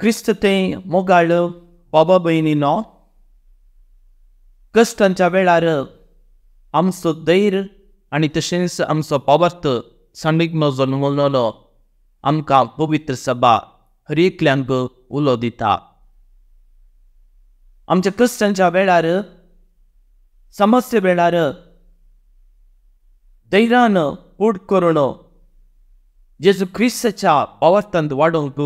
क्रिस्त ते मोगाळ बाबा भयणीनो, कश्टांच्या वेळार आमचो धैर्य आनी तशेंच आमचो पावर्थ सांडिग्नो जल्मलो आमकां पवित्र सभा हर एकल्यांक उलो दिता। आमच्या कश्टांच्या वेळार, समस्ये वेळार धैर्यान फुड करून जेजू क्रिस्ताच्या पावर्थांत वाडोवंक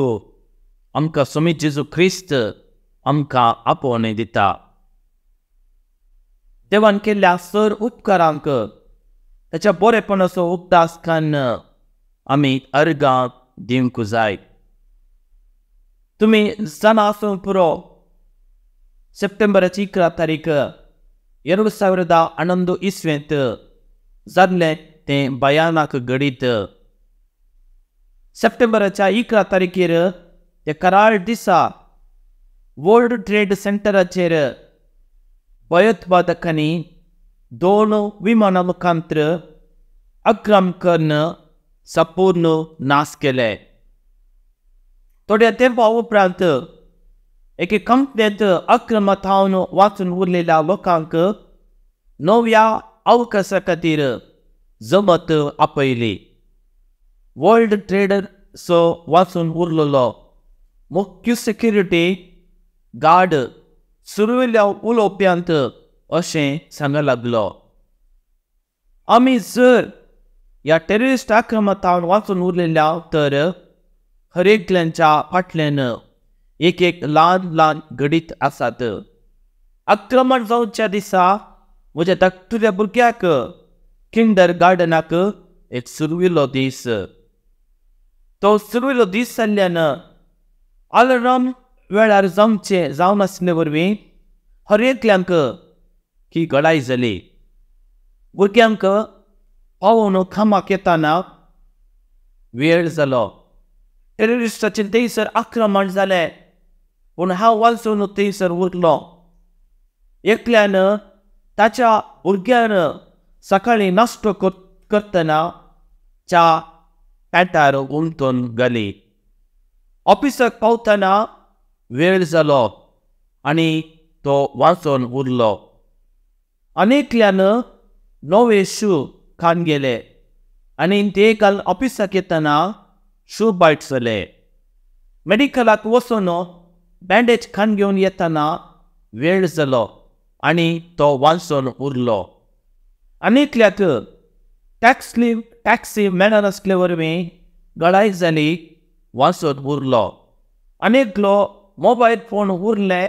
आमकां स्वामी जेजू क्रिस्त आमकां आपोवणें दिता। देवान केल्ल्या सर उपकारांक ताच्या बरेपणाचो उगडास काडून आमी अर्गां दिवंक जाय। तुमी जाणा आसूंक पुरो, सप्टेंबराची 11 तारीख 2011 इस्वेंत जाल्लें तें भयानक घडीत। सप्टेंबराच्या 11 तारखेर त्या कराळ दिसा वर्ल्ड ट्रेड सेंटराचेर भयोत्पादकांनी 2 विमानां मुखांतर आक्रमण करून संपूर्ण नाश केले। थोड्या तेंपा उपरांत एके कंपनींत आक्रमणांत वाचून उरलेल्या लोकांक नव्या अवकाशा खातीर जमत आपयली। वर्ल्ड ट्रेडचो वाचून उरलेलो मुख्य सेक्युरिटी गार्ड सुरवेल्या उलोवप्यांत अशें सांग लागलो, आमी जर ह्या टेररिस्ट आक्रमणांत वाचून उरलेल्या तर हर एकल्यांच्या फाटल्यान एक एक ल्हान ल्हान घडीत आसात। आक्रमण जावच्या दिसा म्हज्या धाकटुल्या भुरग्याक किंडर गार्डनाक एक सुरविल्लो दीस। तो सुरविल्लो दीस जाल्ल्यान अलार्म वेळार जावचें जावनासले वरवीं हर एकल्यांक ही गडाय जाली। भुरग्यांक पावोवन कामाक येताना वेळ जालो। टेररिस्टाचें थंयसर आक्रमण जालें, पूण हांव वाचून थंयसर उरलो। एकल्यान ताच्या भुरग्यान सकाळीं नाश्तो करतना च्या पॅटार उमटून घाली। ऑफिसाक पावतना वेळ जालो आनी तो वाचून उरलो। आनी एकल्यान नवे शू खान गेले आनी ते काल ऑफिसाक येतना शू बायट जाले। मेडिकलाक वचून बँडेज खान घेवन येतना वेळ जालो आनी तो वाचून उरलो। आनी एकल्याक टॅक्सी मेळनासले वरवीं गळाय जाली, वाचून उरलो। आनी एकलो मोबायल फोन उरले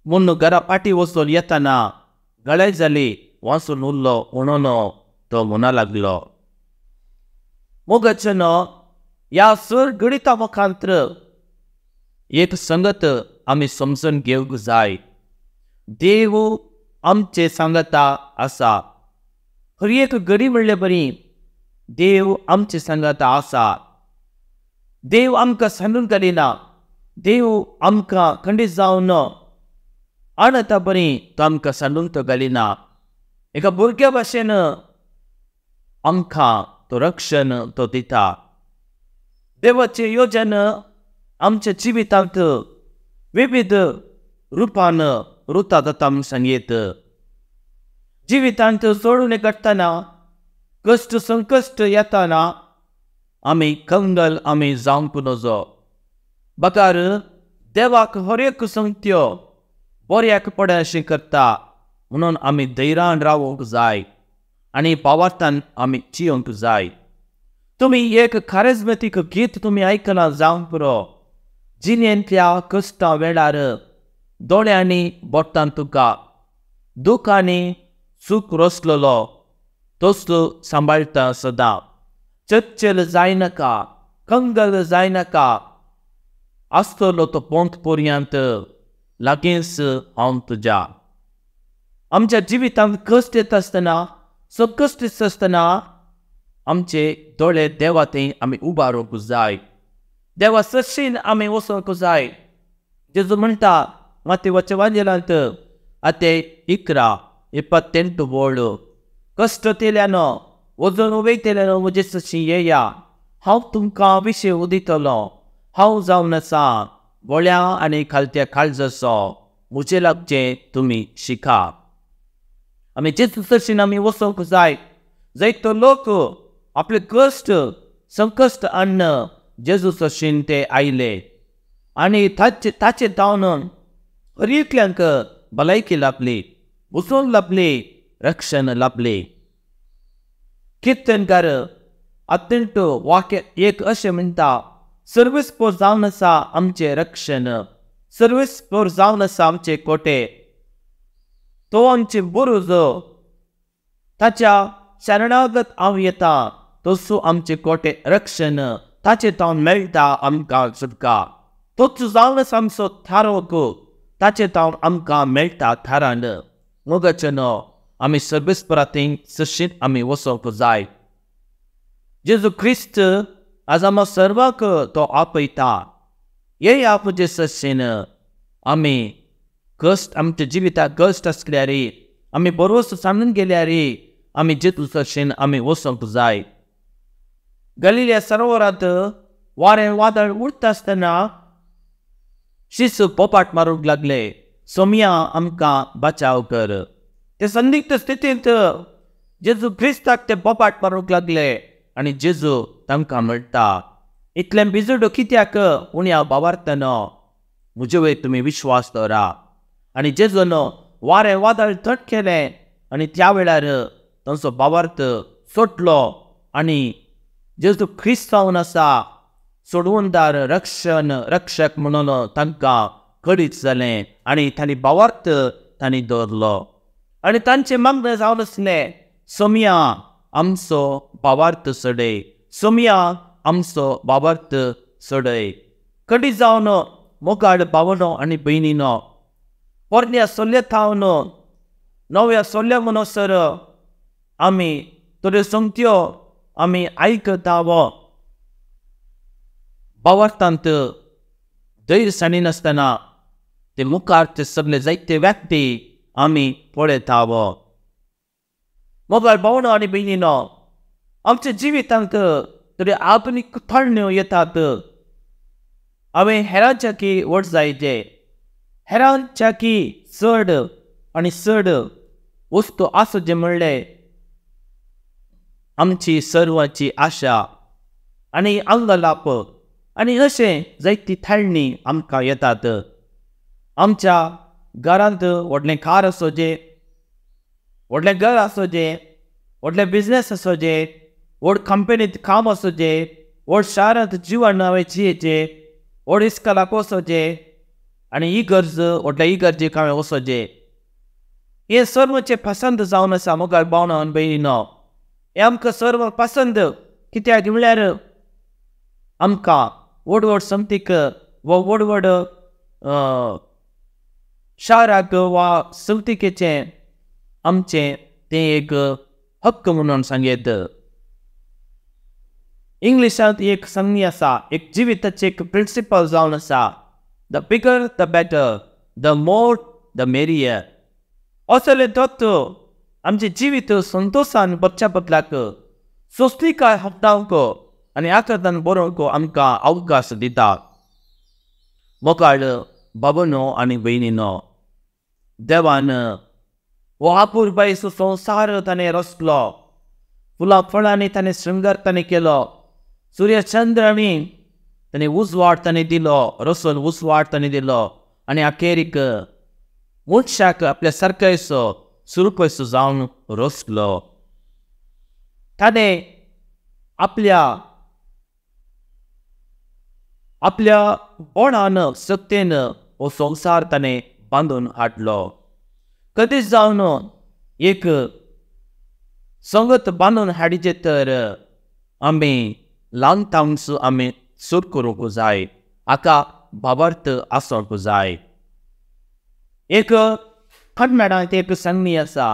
म्हूण घरा फाटीं वचून येतना गळाय जाली, वाचून उरलो म्हणून तो म्हणा लागलो। मोगाचें ह्या सर गणिता मुखांतर एक संगत आमी समजून घेवंक जाय, देव आमचे सांगता आसा। हर एक घडी म्हणले बरी देव आमचे सांगता आसा। देव आमकां सांडून घालिना, देव आमकां खंडीत जावन आणता बरी तो आमकां सांडून तो घालिना। एका भुरग्या भाशेन आमकां तो रक्षण तो दिता। देवाचे योजन आमच्या जिवितांत विविध रुपान रुता जाता म्हूण सांगयत। जिवितांत सोडून काडटना कश्ट संकश्ट येताना आमी कंगल आमी जावंक नजो, बगर देवाक हर एक संगत्यो बऱ्याक पडशें करता म्हणून आमी धैर्यान रावंक जाय आनी पावार्थान आमी जियोंक जाय। तुमी एक खारेजमतीक गीत तुमी आयकलां जावंक पुरो, जिणेंतल्या कश्टां वेळार दोळ्यांनी बोटान तुका दुखांनी सूख रसलेलो तसलो सांबाळटा सदां। चर्चल जायनाका, कंगल जायनाका, आसतलो तो पोंत पर्यंत लागींच हांव तुज्या। आमच्या जिवितांत कश्ट येता आसतना, संकश्ट येता आसतना आमचे दोळे देवा थंय आमी उबारूंक जाय, देवा सशीन आमी वचूंक जाय। जेजू म्हणटा मातेवाच्या वाजेलांत आते 11:28 वळ, कश्ट तेल्यान वजन वयतल्यान म्हजे सशी येया, हांव तुमकां विशय दितलो। हांव जावन आसा बोळ्या आनी खालत्या काळजाचो, म्हजे लागचें तुमी शिका। आमी जेजू सरशीन आमी वचोंक जाय। जायतो लोक आपले कश्ट संकश्ट अन्न जेजू सरशीन ते आयले आनी ताचे तावन हर एकल्यांक भलायकी लाभली, वचून लाभली, रक्षण लाभली। किर्तनकार अत्यंत वाक्य एक अशें म्हणटा, सर्वेस्पोर जावन आसा आमचें रक्षण, सर्वेस्पोर जावन आसा आमचे कोटे, तो आमचे बुरुज, ताच्या शरणागत हांव येता, तसो आमचे कोटे रक्षण, ताचे तावन मेळटा आमकां सुटका, तोच जावन आसा आमचो थारोक, ताचे तावन आमकां मेळटा थारान। मोगाचें न्हू आमी सर्वेस्परा थंय सशीन आमी वचोंक जाय। जेजू क्रिस्त आज आमकां सर्वांक तो आपयता, येया म्हजे सशीन। आमी कश्ट आमच्या जिविताक कश्ट आसल्यार, आमी बरोस सांगून गेल्यार आमी जेजू सशीन आमी वचोंक जाय। गलिलिया सरोवरांत वारें वादळ उडटा आसतना शिस पोपाट मारूंक लागले, सोमया आमकां बचाव कर। ते संदिग्ध स्थितींत जेजू क्रिस्ताक ते पोपाट मारूंक लागले आनी जेजू तांकां म्हणटा, इतलें बिजूड कित्याक उण्या बावारतनो, म्हजे वयर तुमी विश्वास दवरा। आनी जेजून वारें वादळ थंड केलें आनी त्या वेळार तांचो बावार्थ सोडलो आनी जेजू क्रिस्त जावन आसा सोडवणदार, रक्षण, रक्षक म्हणून तांकां कळीत जालें आनी तांणी बावार्थ तांणी दवरलो आनी तांचें मागणें जावन आसलें, सोमया आमचो बावार्थ सोडय, सोमया आमचो बावार्थ सोडय। कडी जावन मोगाळ भावनो आनी भयणीनो, पोरण्या सोल्ल्या थावन नव्या सोल्ल्या म्हणसर आमी थोड्यो संगत्यो आमी आयकता। बावार्थांत धैर्य सांडिनासतना ते मुखार ते सगळे जायते व्यक्ती आमी पळयता। मोगाळ भावनो आनी भयणीनो, आमच्या जिवितांत थोड्यो आधुनीक थळण्यो येतात। हांवें हेरांच्या की व्हड जायते, हेरांच्या की चड आनी चड वस्तू आसचे म्हणलें आमची सर्वांची आशा आनी अंगलाप आनी अशें जायती थाळणी आमकां येतात। आमच्या घरांत व्हडलें कार आसोचें, व्हडलें घर आसोचें, व्हडलें बिजनेस आसोचें, व्हड कंपनीत काम आसोचें, व्हड शारांत जिवन हांवें जियेचें, व्हड इस्कॉलाक वचोचें आनी इगर्ज, व्हडल्या इगर्जेक हांवें वचोचें। हें सर्वांचें पसंद जावन आसा मोगाळ भावना आनी भयणीनो। हें आमकां सर्व पसंद कित्याक म्हणल्यार आमकां व्हड व्हड संगतीक वा व्हड व्हड शाराक वा संगतिकेचें आमचें तें एक हक्क म्हणून सांगयत। इंग्लिशांत एक संज्ञा आसा, एक जिविताचें एक प्रिंसिपल जावन आसा, the bigger the better, the more the merrier. असलें तत्व आमचें जिवीत संतोशान बरच्या बदलाक सोंसणीकाय आपणावंक आनी आकारान बरोवंक आमकां अवकाश दिता। मोगाळ बाबानो आनी भयणीनो, देवान हो अपुरबायेचो संवसार ताणें रचलो, फुलां फळांनी ताणें शृंगार ताणें केलो, सूर्य चंद्रांनी ताणें उजवाड ताणें दिलो, रसोन उजवाड ताणें दिलो आनी अखेरीक मनशाक आपल्या सारकेचो सुरपयसो जावन रचलो। ताणें आपल्या आपल्या बोणान शक्तेन हो संवसार ताणें बांदून हाडलो। कदीच जावन एक संगत बांदून हाडिचें तर आमी ल्हान तांस आमी सुर करूंक जाय, हाका भावार्थ आसूंक जाय। एक कन्नडांत एक संगणी आसा,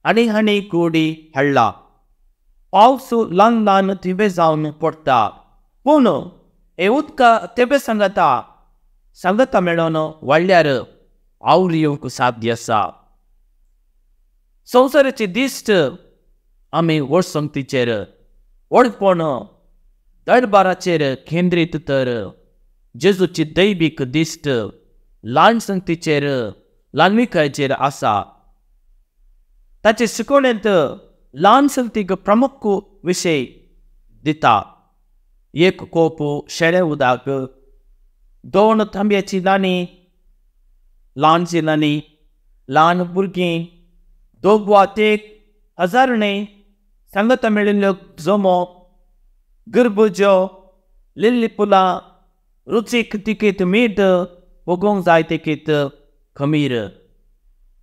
आनी हांणी गोडी हाडला, पावस ल्हान ल्हान थेंबे जावन पडटा, पूण हे उदका थेंबे सांगता सांगता मेळोन वाडल्यार आवड येवंक साध्य आसा। संवसाराची दिश्ट आमी व्हड संगतीचेर व्हडपण दरबाराचेर केंद्रीत तर जेजूची दैवीक दिश्ट ल्हान संगतीचेर ल्हानविकायेचेर आसा. ताचे शिकवणेंत ल्हान संगतीक प्रमुख विशय दिता. एक कोप शेळे उदक, 2 तांब्याची नाणी, ल्हानशी नाणी, ल्हान भुरगीं, 2 वा 3 हजारणे सांगता मेळिल्ल्यो जमो, गरबुज्यो, लिल्ली फुलां, रुचीक तिकीत मीठ, भोगोंक जाय तिकीत खमीर.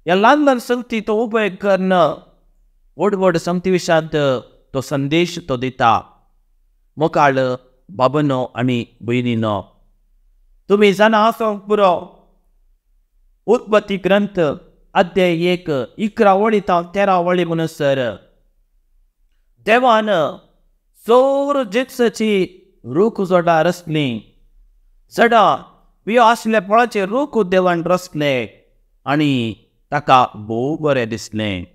ह्या ल्हान ल्हान संगती तो उपयोग करून व्हड व्हड संगती विशयांत तो संदेश तो दिता. मोकाळ बाबनो आनी भयणीनो, तुमी जाणा आसूंक पुरो, उत्पत्ती ग्रंथ अध्याय 1 11 वळी तावन 13 वळी म्हणसर देवान चोर जिन्साची रूख जोडां रचली. जडां बियो आशिल्ल्या फळाचे रूख देवान रचले आनी ताका भोव बरें दिसलें.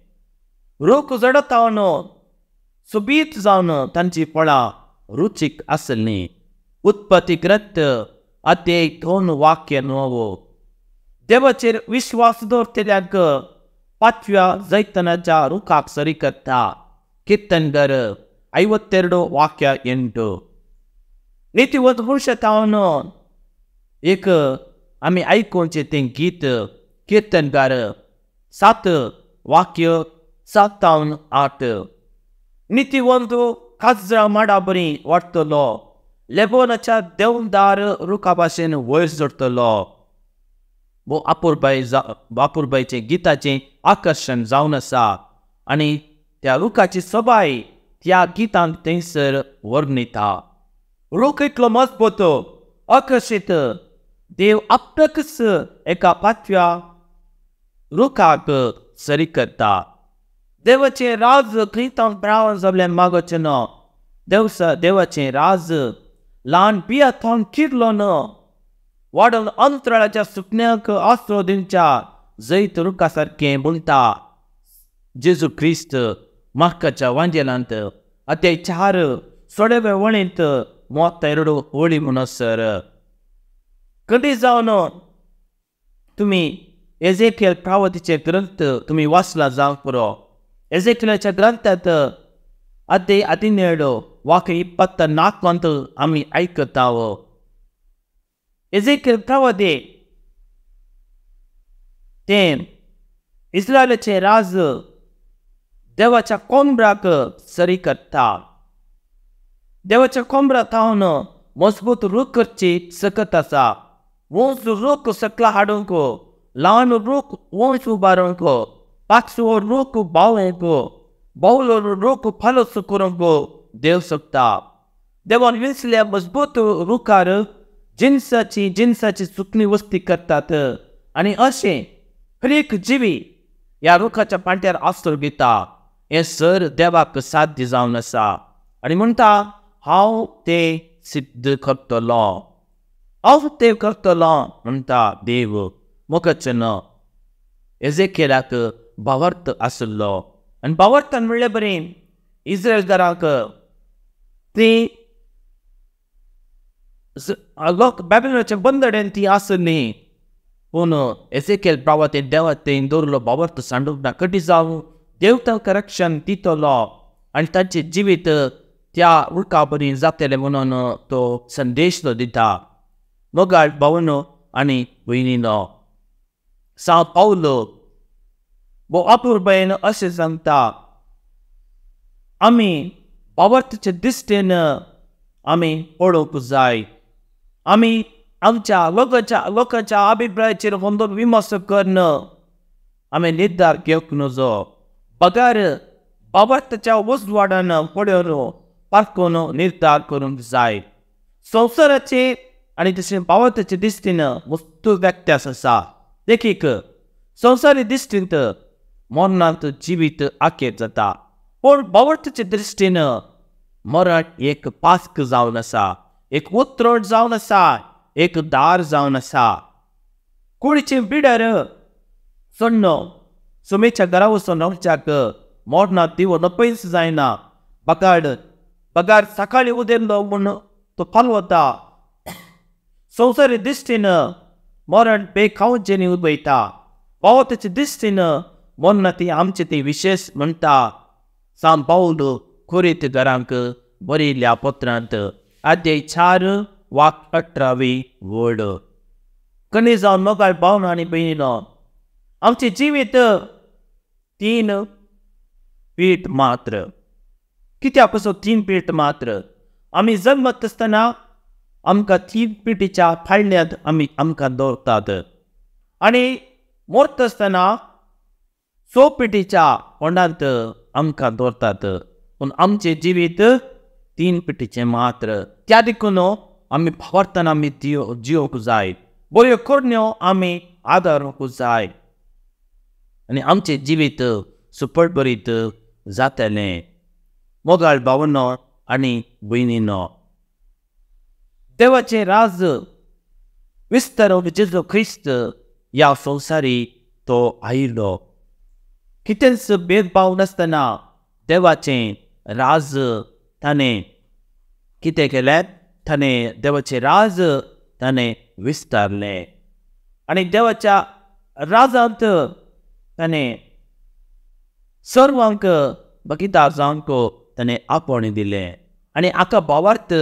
रूख जडत तावन सोबीत जावन तांची फळां रुचीक आसलीं. उत्पत्ती ग्रंथ अध्याय 2 वाक्य 9. देवाचेर विश्वास दवरतल्यांक पाचव्या जैतनाच्या रुखाक सरी करता. कीर्तनगर 52 वाक्य 8. नितीवंत मनशां तावन एक आमी आयकुचें तें गीत कीर्तनकार 7 वाक्य 7 तावन 8. नितीवंत काजरा माडा बरी वाडटलो, लेबोनाच्या देवदार रुखा भाशेन वयर चडटलो. भोव अपुरबाय अपुरबायचें गिताचें आकर्शण जावन आसा आनी त्या रुखाची सोबाय त्या गितांत थंयसर वर्णिता. रूख इतलो मजबूत आकर्शीत देव आपणाकच एका पाचव्या रुखाक सरी करता. देवाचें राज खंय तावन प्रावन जाल्लें मागोचें ना. देवाचें राज ल्हान बिया थावन किरलो ना, वाडोवन अंतराळाच्या सुकण्यांक आसरो दिवच्या जैत रुखा सारकें म्हणटा जेजू क्रिस्त मार्काच्या वांजेलांत अध्याय 4 16 वळींत 32 वळी म्हणसर. कधी जावन तुमी एझेकियल प्रावतीचे ग्रंथ तुमी वाचला जावंक पुरो. एझेकियलाच्या ग्रंथांत अध्याय 17 वाक्य 24 आमी आयकता. एझेकियल प्रवादी तें इस्रायलाचें राज देवाच्या कोंबराक सरी करता. देवाच्या कोंबरा थावन मजबूत रूख करची सकत आसा. उंच रूख सकला हाडूंक, ल्हान रूख उंच उबारूंक, पाचवो रूख बावूंक, बावलो रूख फालोस करूंक देव शकता. देवान विंचल्या मजबूत रुखार जिन्साची जिन्साची सुकणी वस्ती करतात आनी अशें हर एक जिवी ह्या रुखाच्या पांट्यार आसरो घेता. हें सर देवाक साध्य जावन आसा आनी म्हणटा हांव तें सिद्ध करतलो, हांव तें करतलो म्हणटा देव. मोकचन एझेकियलाक भावार्थ आशिल्लो आनी भावार्थान म्हणले बरी इस्रायलकारांक ती लोक बाबेलोनाच्या बंदडेन ती आसली, पूण एझेकियल प्रवाते देवा तें दवरलो भावार्थ सांडूंक ना. कटी जावं देव तांकां रक्षण दितलो आनी तांचें जिवीत त्या उडका बरी जातलें म्हणून तो संदेश तो दिता. मोगाळ भावनो आनी भयणीनो, सांव पावलो भोव अपुरबायेन अशें सांगता, आमी भावार्थाचे दिश्टीन आमी पळोवंक जाय. आमी आमच्या लोकांच्या अभिप्रायाचेर होंदोन विमर्श करून आमी निर्धार घेवंक नजो, बगर भावार्थाच्या उजवाडान पळोवन पारखून निर्धार करूंक जाय. संवसाराचे आनी तशें भावार्थाचे दिश्टीन वस्तू व्यत्यास आसा. देखीक संवसारी दिश्टींत मरणांत जिवीत आखेर जाता, पूण भावार्थाचे दृश्टीन मरण एक पास्क जावन आसा, एक उतरण जावन आसा, एक दार जावन आसा. कुडीचें बिडर सोडणो सुमेच्या घरा वचून रावच्याक मरणांत दिवन पयस जायना, बगाड बगार सकाळी उदेल्लो म्हूण तो पालवता. संवसारी दिश्टीन मरण बेखावजेनी उबयता. भावार्थाचे दिश्टीन मरणां ती आमचे ती विशेश म्हणटा. सांत पावल कोरींत घरांक बरयल्ल्या पत्रांत अध्याय 4 वाक 18वी वड. कणी जावन मोगाळ भावनो आनी भयणीनो, आमचें जिवीत 3 पीठ मात्र. कित्याक असो 3 पीठ मात्र? आमी जल्मत आसतना आमकां 3 पिठीच्या फाळण्यांत आमी आमकां दवरतात आनी मरता आसतना 6 पिठीच्या फोंडांत आमकां दवरतात. पूण आमचें जिवीत 3 पिठीचें मात्र. त्या देखून आमी भावार्थान आमी जियोंक जाय, बऱ्यो करण्यो आमी आदारूंक जाय आनी आमचें जिवीत सुपटभरीत जातलें. मोगाळ भावनो आनी भयणीनो, देवाचें राज विस्तारूंक जेजू क्रिस्त ह्या संवसारी तो आयिल्लो. कितेंच भेदभाव नासतना देवाचें राज ताणें कितें केलें? ताणें देवाचें राज ताणें विस्तारलें आनी देवाच्या राजांत ताणें सर्वांक भागीदार जावंक ताणें आपोवणें दिलें आनी हाका भावार्थ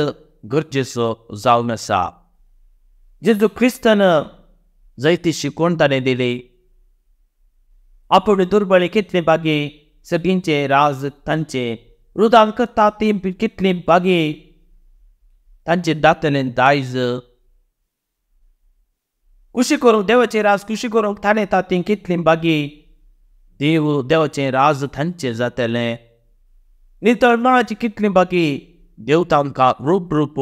गरजेचो जावन आसा. जेजू क्रिस्तान जायती शिकवण ताणें दिली. आपूण दुर्बळी कितली बागी सगळींचें राज तांचें, रुदान करता ती कितली बागी तांचे दातलें दायज, कुशी करूंक देवाचें राज कुशी करूंक ताणें ती कितली बागी देव देवाचें राज तांचें जातलें. नितळ मनाची कितली बागी देव तांकां रूप रूप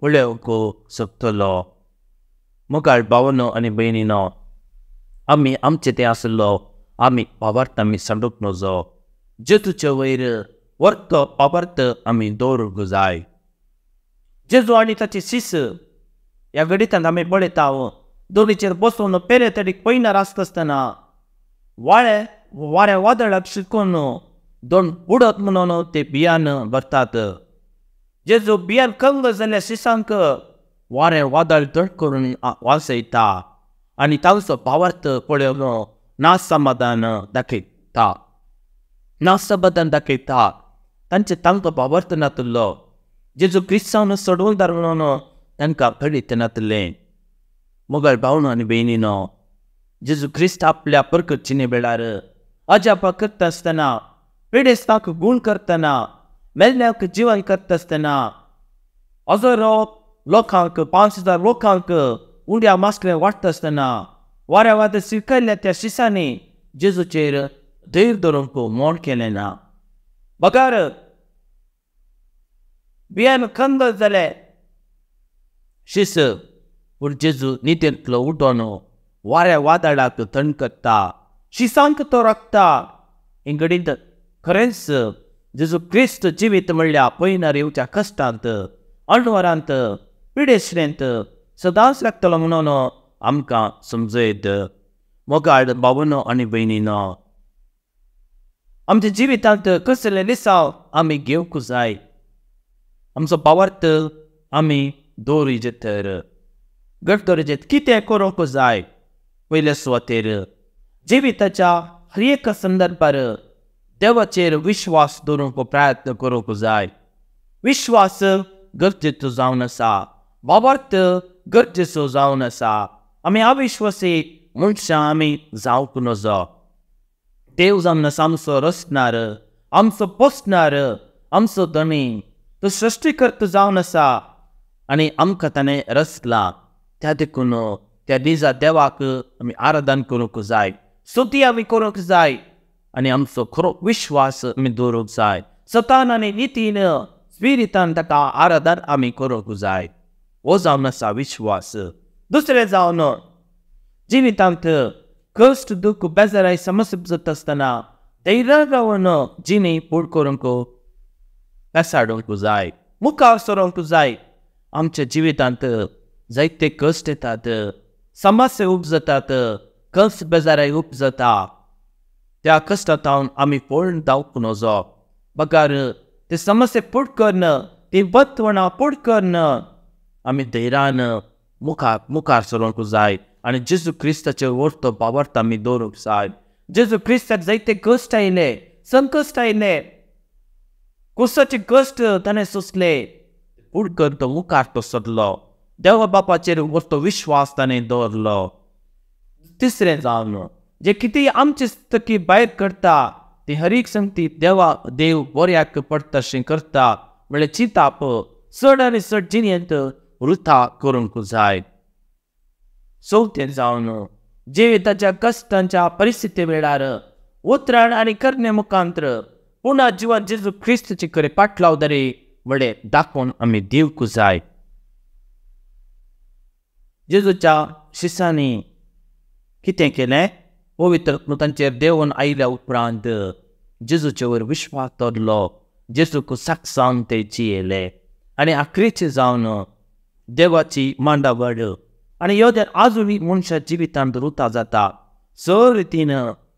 पळोवंक शकतलो. मोगाळ भावनो आनी भयणीनो, आमी आमचें तें आसलो आमी भावार्थ आमी सांडूंक नजो. जेजूचे वयर वर्तो भावार्थ आमी दवरूंक जाय. जेजू आनी ताची शिस ह्या घडितांत आमी पळयता. दोनीचेर बसोवन पेरे तडीक पयनार आसता आसतना वाऱ्या वादळाक शिकून दोन बुडत म्हणून ते बियान भरतात. जेजू बियान कंग जाल्ल्या शिसांक वारें वादळ धड करून वासयता आनी तांचो भावार्थ पळोवन नासमाधान दाखयता. नासमाधान दाखयता. तांचे तांकां भावार्थ नातलो. जेजू क्रिस्तांव सोडून म्हणून तांकां कळीत नातलें. मोगाळ भावनो आनी भयणीनो, जेजू क्रिस्त आपल्या परकचिने वेळार अजापां करता आसतना, पिडेस्तांक गूण करतना, मेल्ल्यांक जिवन करता आसतना, हजारो लोकांक 5000 लोकांक उंड्या मासले वाडटा आसतना वाऱ्या वाद शिकयल्ल्या त्या शिसांनी जेजूचेर धैर्य दवरूंक मोड केलें ना. बगर बियान कंद जाले शिस, पूण जेजू नितेंतलो उठोन वाऱ्या वादळाक थंड करता, शिसांक तो राखता. हें घडीत खरेंच जेजू क्रिस्त जिवीत म्हणल्यार पयनार येवच्या कश्टांत, अणवरांत, पिडेश्रेंत सदांच लागतलो म्हणून आमकां समजयत. मोगाळ भावनो आनी भयणीनो, आमच्या जिवितांत कसलें लिसांव आमी घेवंक जाय. आमचो भावार्थ आमी दवरिजे तर घट दवरिजे. कितें करूंक जाय? पयले सुवातेर जिविताच्या हर एका संदर्भार देवाचेर विश्वास दवरूंक प्रयत्न करूंक जाय. विश्वास गरजेचो जावन आसा, भावार्थ गरजेचो जावन आसा. आमी अविश्वासी मनशां आमी जावंक नजो. देव जावन आसा आमचो रचणार, आमचो पोसणार, आमचो धनी, तो सृश्टीकर्त जावन आसा आनी आमकां ताणें रचला. त्या देखून त्या दिसा देवाक आमी आराधन करूंक जाय, स्तुती आमी करूंक जाय आनी आमचो खरो विश्वास आमी दवरूंक जाय. सतान आनी नितीन स्पिरितान ताका आराधन आमी करूंक जाय. हो जावन आसा विश्वास. दुसरें जावन जिवितांत कश्ट, दुख्ख, बेजाराय समस्या जाता आसतना धैर्यान रावन जिणी फुड करूंक पेसाडूंक जाय, मुखार सरूंक जाय. आमच्या जिवितांत जायते कश्ट येतात, समस्या उपजतात, कश्ट बेजाराय उपजता. त्या कश्टांत आमी पळून धांवक नजो, बगर ते समस्या फुड करून ती बंदवणां पुड करून आमी धैर्यान मुखार सरूंक जाय आनी जेजू क्रिस्ताचेर व्हरतो भावार्थ आमी दवरूंक जाय. जेजू क्रिस्ताक जायते कश्ट आयले, संकश्ट आयले, कुसाचे कश्ट ताणें सोंसले, पुड करून तो मुखार तो सरलो. देवा बापाचेर व्हरतो विश्वास ताणें दवरलो. तिसरें जावन जे कितें आमचे स्तकी भायर करता ती हर एक संगती देव बऱ्याक पडटा अशें करता म्हळ्यार चिंताप चड आनी चड जिणेंत वृथा करूंक जाय. चवथें जावन जिविताच्या कश्टांच्या परिस्थिती वेळार उतराण आनी करणे मुखांत्र पुणा जिवन जेजू क्रिस्ताची खरी पाटलावदारी म्हळें दाखोवन आमी दिवंक जाय. जेजूच्या शिसांनी कितें केलें? पवित्र तांचेर देवून आयल्या उपरांत जेजूचे वयर विश्वास दवरलो, जेजूक साक्षान ते जियेले आनी आखरीचे जावन देवाची मांडावळ आनी योजन आजुनूय मनशा जिवितांत रुता जाता. चड रितीन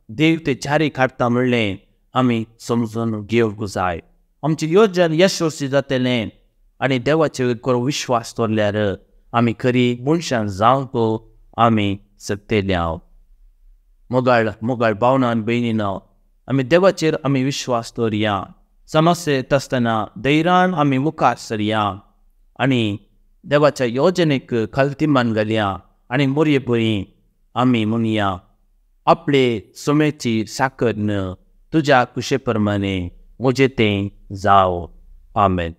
देव ते जारी काडटा म्हणलें आमी समजून घेवंक जाय. आमचें योजन यशस्वी जातलें आनी देवाचेर खरो विश्वास दवरल्यार आमी खरी मनशां जावंक आमी शकतले. हांव मोगाळ मोगाळ भावना आनी भयणीनो, आमी देवाचेर आमी विश्वास दवरया. समस्या येता आसतना धैर्यान आमी मुखार सरया आनी देवाच्या योजनेक खालती मान घालया आनी मोरये बरी आमी म्हणया, आपले सुमेची साकर तुज्या कुशे प्रमाणे म्हजें तें जावं. आमेन.